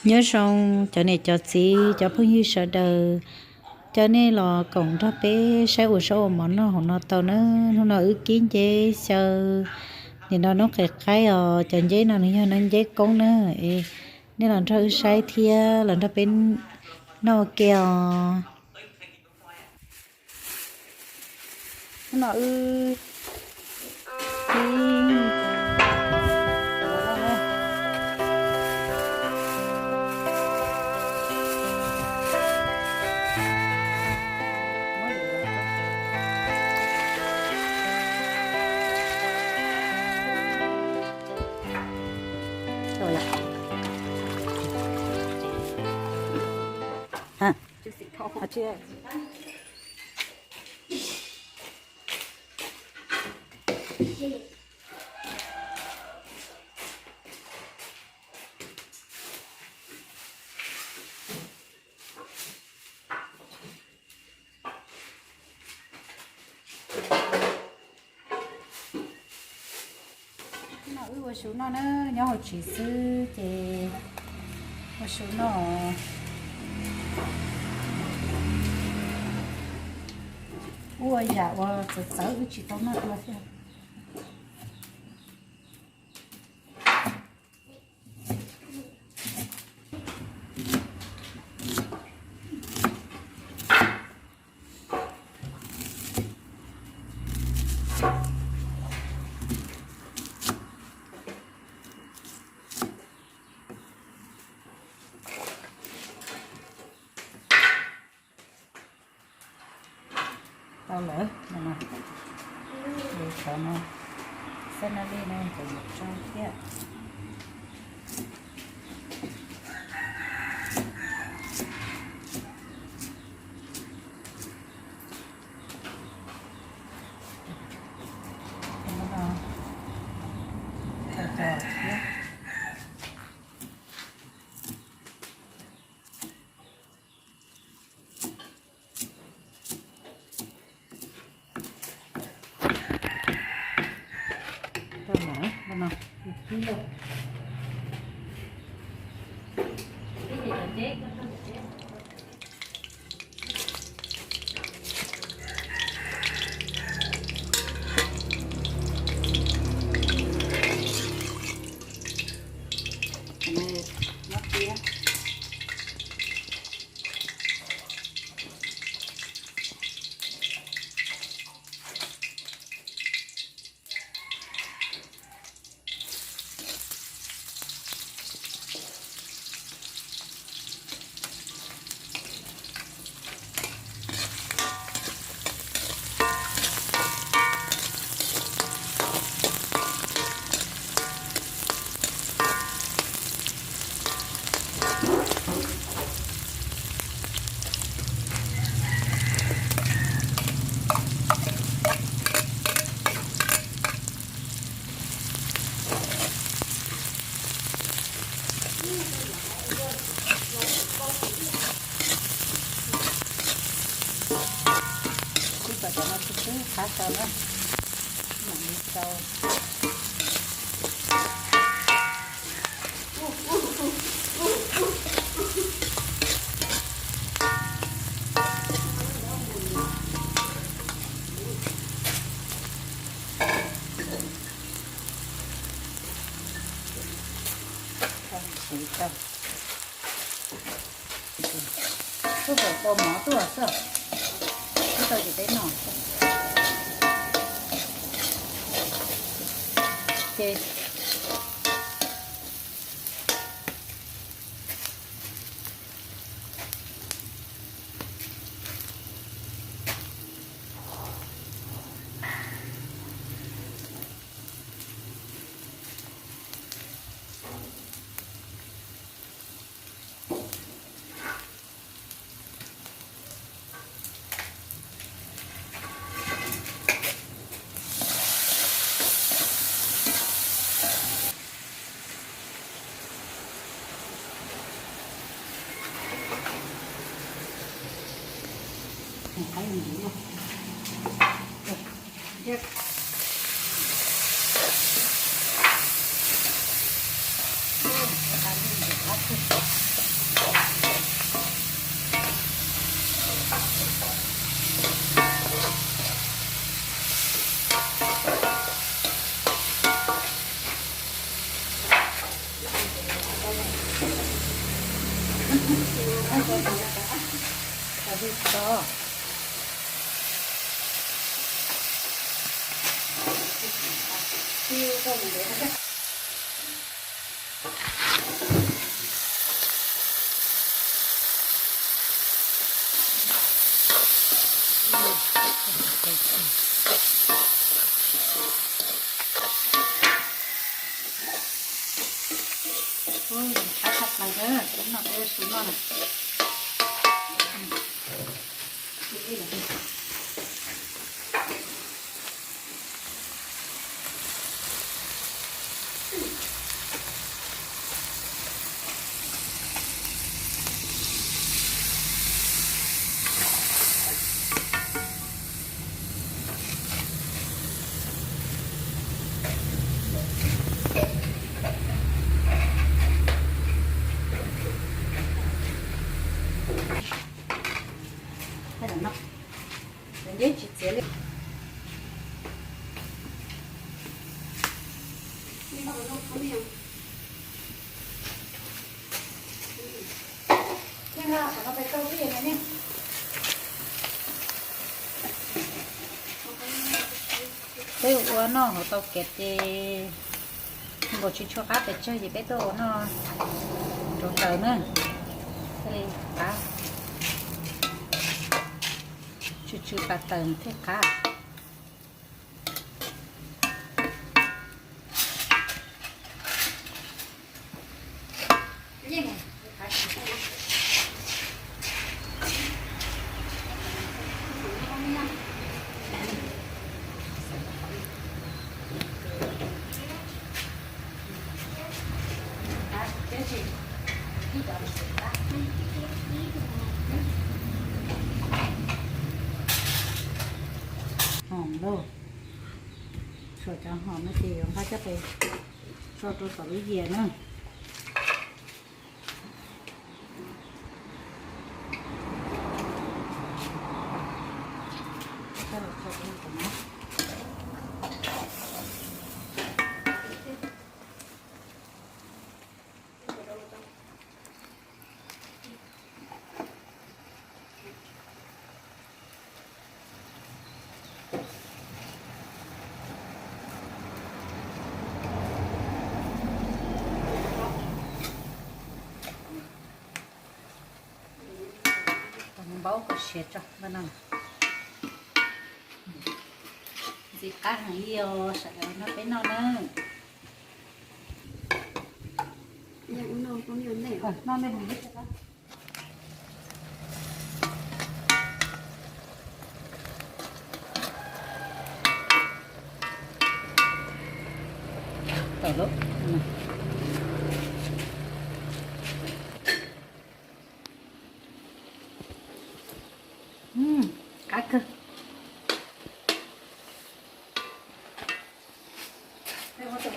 Nyob zoo cov niam cov txiv cov phooj ywg sawv daws, cov nej los koom nrog peb saib ua zaub ua mov noj hauv no tau na. Hnub no wb kib nceb xyaw, nim no hnub qis qaib os, cov nceb no nws yog nceb koob na. Nej los nrog wb saib thiab los nrog peb noj ua ke os. Hnub no wb kib No wb ua su noj na, nyob hauv tsev xwb ces ua su noj. Ua yam uas txawv txawv wb tsis tau noj dua thiab. Tau lawm no, xab naj lej no ces yuav tso thiab. Kuv cov no tsis tub qab rau na, mam li rau. Tuaj kom tau mov tuaj xwb, tsis tau ces peb noj. Ces Ua qab tshaj plaws, hnub no peb yuav su noj na. Ntawm no, ntawm ntawd tsis txiav li. Peb ua noj hauv tau kev ces nkaus tsis tshua qab pes tsawg ces peb tuaj ua noj rau taws na, thiaj li qab. Tsw tsw tas taws thiaj qab. Hom lauj, suav cov hom no ces yuav nqa coj pem tso rau tom lub yias na. Npaub kom siav tso no. Ntxim qab heev li os, sawv daws nrog peb noj na. Tawm lawm. Qab kawg. No ces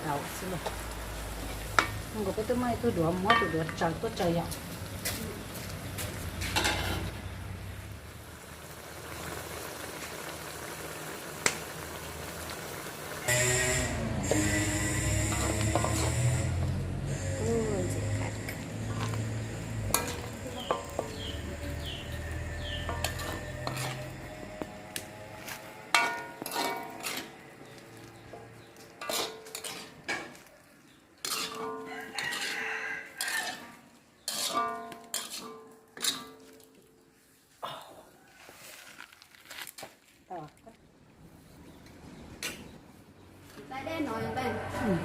tau xwb lauj. Nkaus peb twb muaj ib tug duav, muab tus duav tsaws tuaj tsaws yom.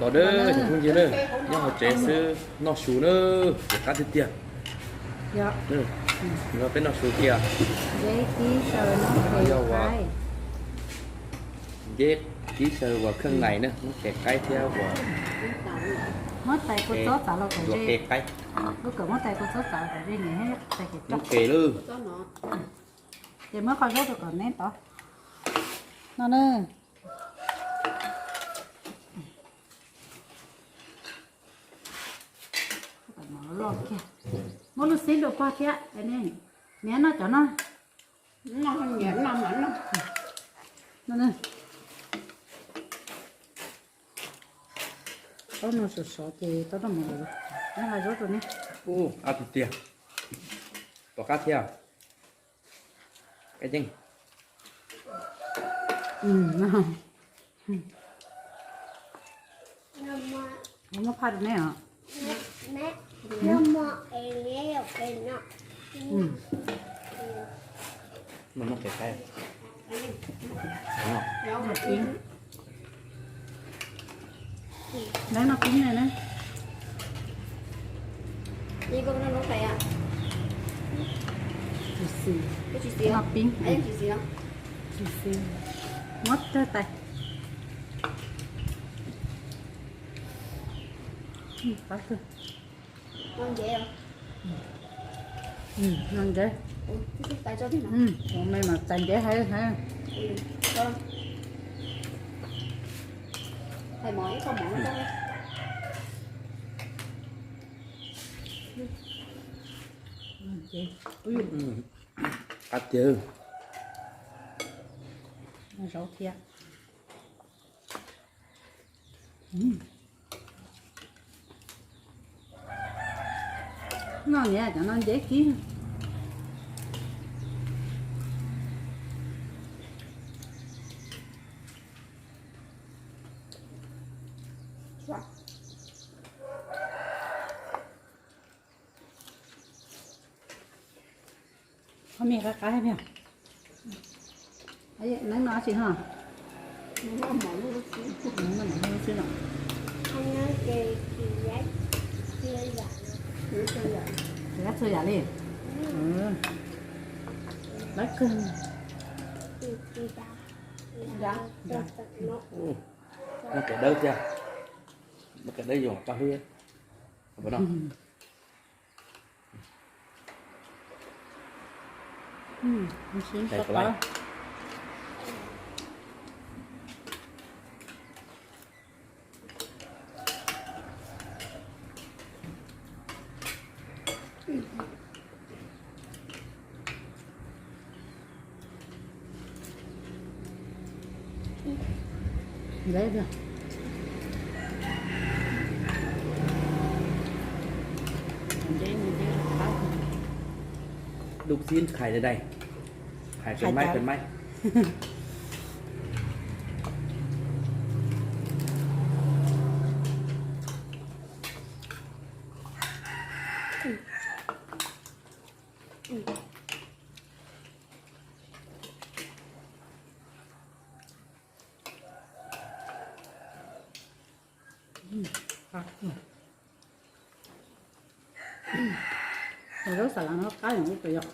Los nawb cov phooj ywg na, nyob hauv tsev xwb noj su na, ces qab tiag tiag. Nrog peb noj su kiag. Yog ua nkeb kib saw ua kheej nais na, muab kev qaib thiab ua muab tais kua txob txav los kom ze, kev qaib. Muab tais kua txob txav kom ze, muab kev lawm. Ces muab qhov zaub rau kom neb tod. No na. Muab lub xib dua pog thiab. Niam noj cov no. Taub no sov sov ces tau rau mus. Neb hais zaub rau neb. Ua tiag tiag. Tom qab thiab. Qab yeej. Muab phaj rau neb os. Neb no pib ne na. Tsis xis, no pib. Tsis xis, muab rau tais. Qab kawg. No ntsev. Ua me mas tais ntsev heev heev. Qab tiag. Zaub thiab. No niam, cov no ntsev kiag. Qhov me qab qab thiab. Neeb no tsis ho. Neeb no mam lub xwb no. Tsis qab txhua yam li. Lawv kawg. Muaj kav dawb thiab. Muaj kav dawb yuav tau hwb. Đục xin khai ra đây. Khai cần máy, cần máy. Zaub xav las no qab heev ua yom.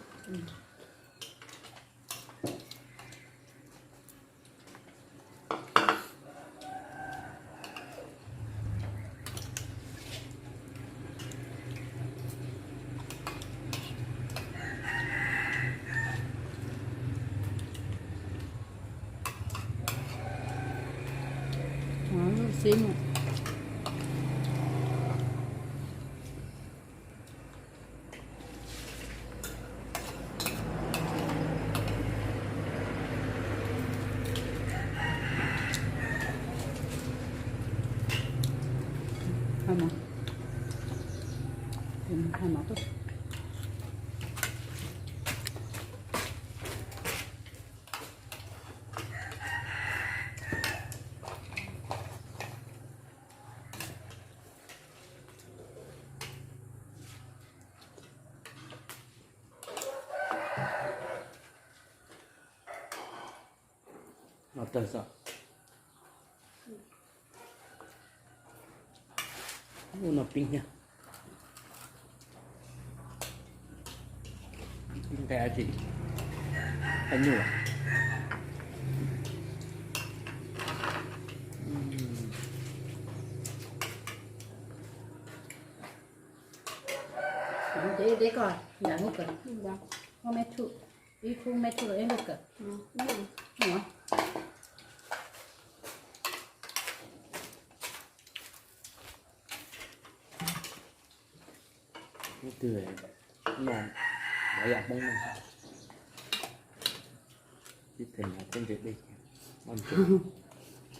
Xib no. No tawg xwb. Ua no pib thiab. Pib nqaij dab tsi? Nqaij nyuj. Deb deb koj nram lub kawm, muab me thuj, ib khub me thuj rau ib lub kawm. Twb no, mov yam Hmoob no, ib tes mov thiab ntses dej, noj ntses.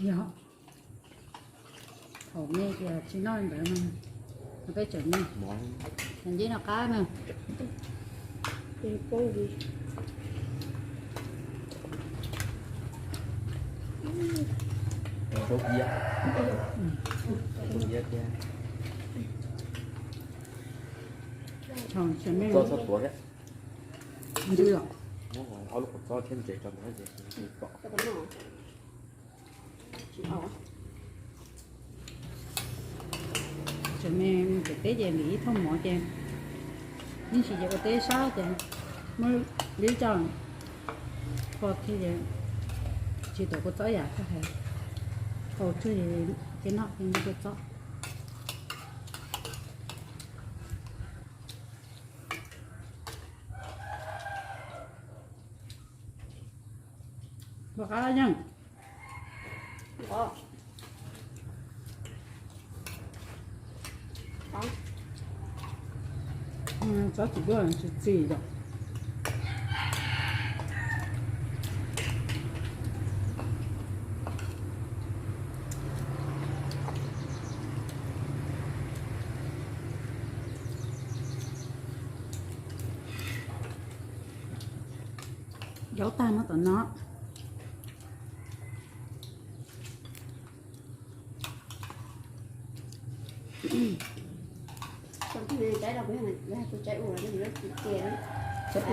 Yog, thaum me ces tsis noj ntawd no, peb tseem noj. Mov, ncej no qab na. Zaub iab, zaub iab thiab. Txob txhob tuav thiab. Ob lub qhov txob thiab ntses tso ntawd ces tsis pom. Tseem me, tseem teb ces ntim ib thooj mov ces, ib ntsis ces ua teb sab ces muab liab coj kho thiab ces tsis tau kua txob yam koj hais, tau tsuag ces noj thiab kua txob. Ua qab yeej. Txob tsis dua tsis txi yom. Zaub tag no tom no. Tus tsaib ua, tus tsaib ua, tus tsaib ua, tus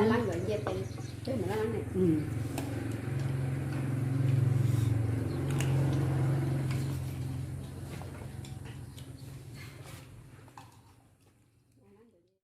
tsaib ua, tus tsaib ua.